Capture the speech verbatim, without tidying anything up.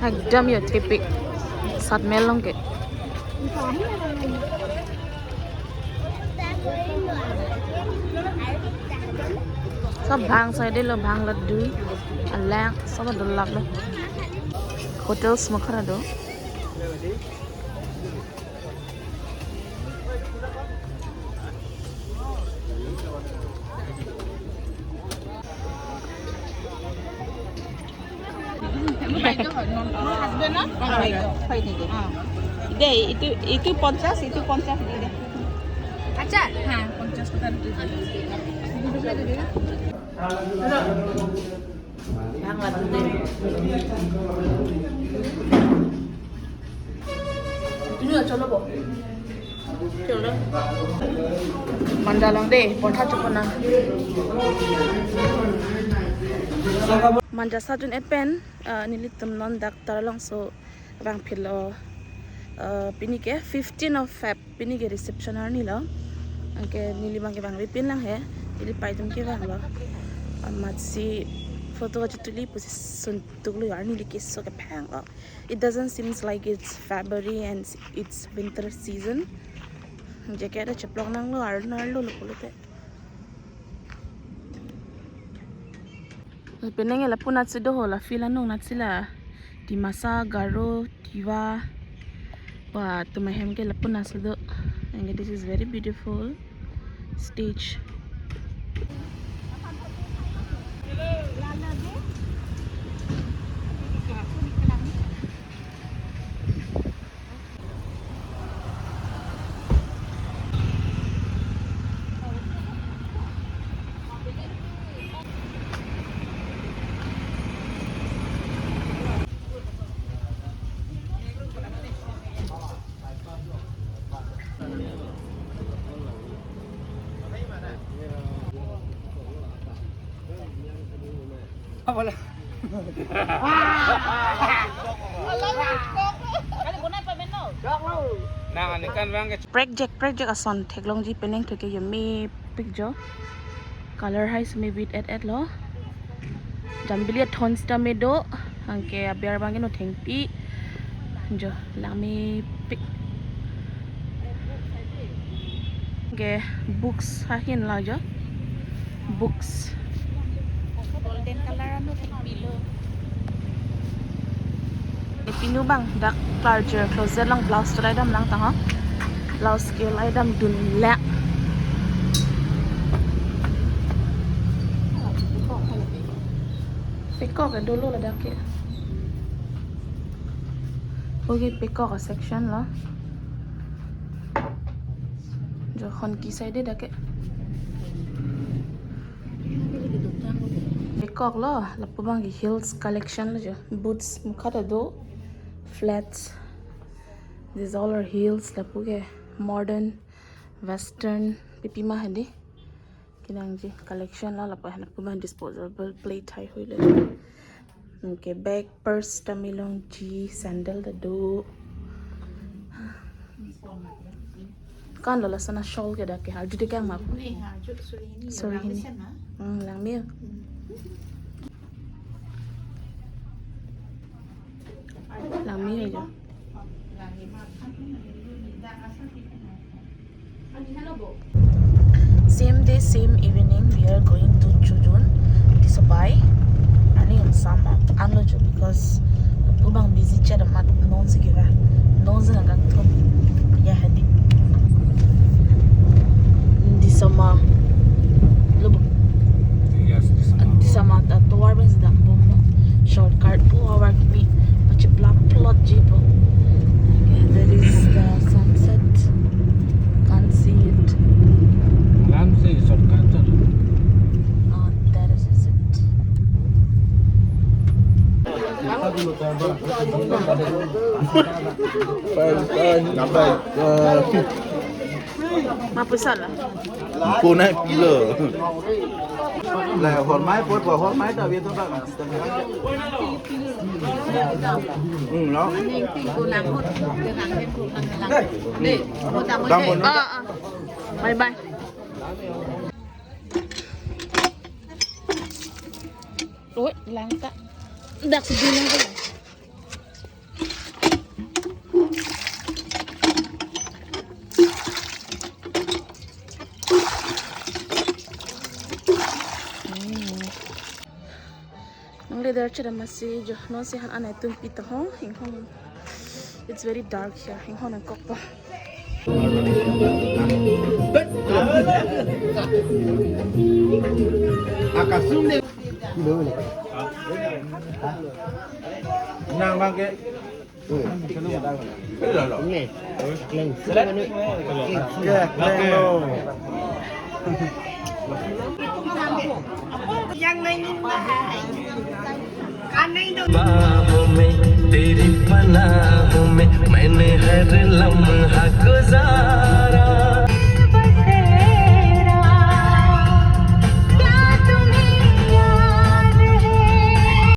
Ekdom yo thepik. Sat mel long ke. Sob bhang saide lo, bhang laddu. Alang sob adolak lo. Hotels mukha do. Husband na? Dei, itu, itu পঞ্চাশ, itu পঞ্চাশ di dei. আচ্ছা, হ্যাঁ, পঞ্চাশ টাকা দিতে দিই। Bhang laddu dei. Ini ya, coba, Bu. Coba. Manja long dei, portha chokona. Manja sat jun-et pen, ah, nelitum non dak Taralangso vangphitlo, ah, pini ke fifteen of Feb. Pini ke reception arni lo. Anke neli abang ke vangvepin lang he. Neli paitum ke vanglo. Amatsi photo kachituli pusi suntuk lo, arni neli keso ke phang lo. It doesn't seems like it's February and it's winter season. Jacket cheplok nanglo, arnar lo lo pulote. Penang ke lapu natsi do ho, la field anung natsi la. Dimasa, Garo, Tiwa. Wa, atum ahem ke lapu natsi do. And this is very beautiful stage. Nang ani kan bang ke. Prekjak, prekjak ason theklongji, penang thek ke yame pik jo. Color hai simi bit et et lo. Jambili athon sita me do. Anke aber abang ke no thengpi. Jo, langmepik. Anke books ahin lo jo. Books. Golden color ano thengpi lo. Pinu abang dak larger closet along blouse cholai dam lang tang ho. Blouse ke lai damdun lek. Peacock ke dolo ladak ke. Okay, peacock section lo. Jo, hon ki side dak ke. Peacock lo, lapu abang ke heels collection lo jo. Boots mukha ta do, flats. These all are heels, lapu ke modern, western, pipi ma hadi. Kenangji collection lo, lapu, lapu abang disposable plate hai hui le. Anke bag, purse ta me longji, sandal ta do. Kan lo lason a shawl ke dak ke, arju de kang ma. Sorry, ini. Hmm, langme. Langme aja. Same day, same evening, we are going to Chujun, Tisopai. Ani um sama anlo jo because lapu abang busy chat amat non si kiva. Non si nangkang thum. Ya hadi. Disama. Lo bo. Yes, Disama. Disama ta tovar abang si dambom no. Shortcut pu havar kimi. Pachiplap plot ji po. Okay, that is the sunset. Can't see it. Can't see shortcut. Ah, that is it. Five, five, five, uh, fifth. Mapusala. Kona pilo. La hormai pot, hormai ta biar tu tak. Hmm, lo. Dei. Dei. Dambom. Ah, ah. Bye bye. Oi, lang ta. Dak si bilang ko. Hmm. Nang le dar chada masi jo, non si han anai tun pito ho, inghong. It's very dark here. Inghong nangkokpo. Akasum de. Nang bang ke. Ini. Kleng. Kleng. Kleng. Yang mainin mahal. Anai dong. बाहों में तेरी पनाहों में मैंने हर लम्हा गुजार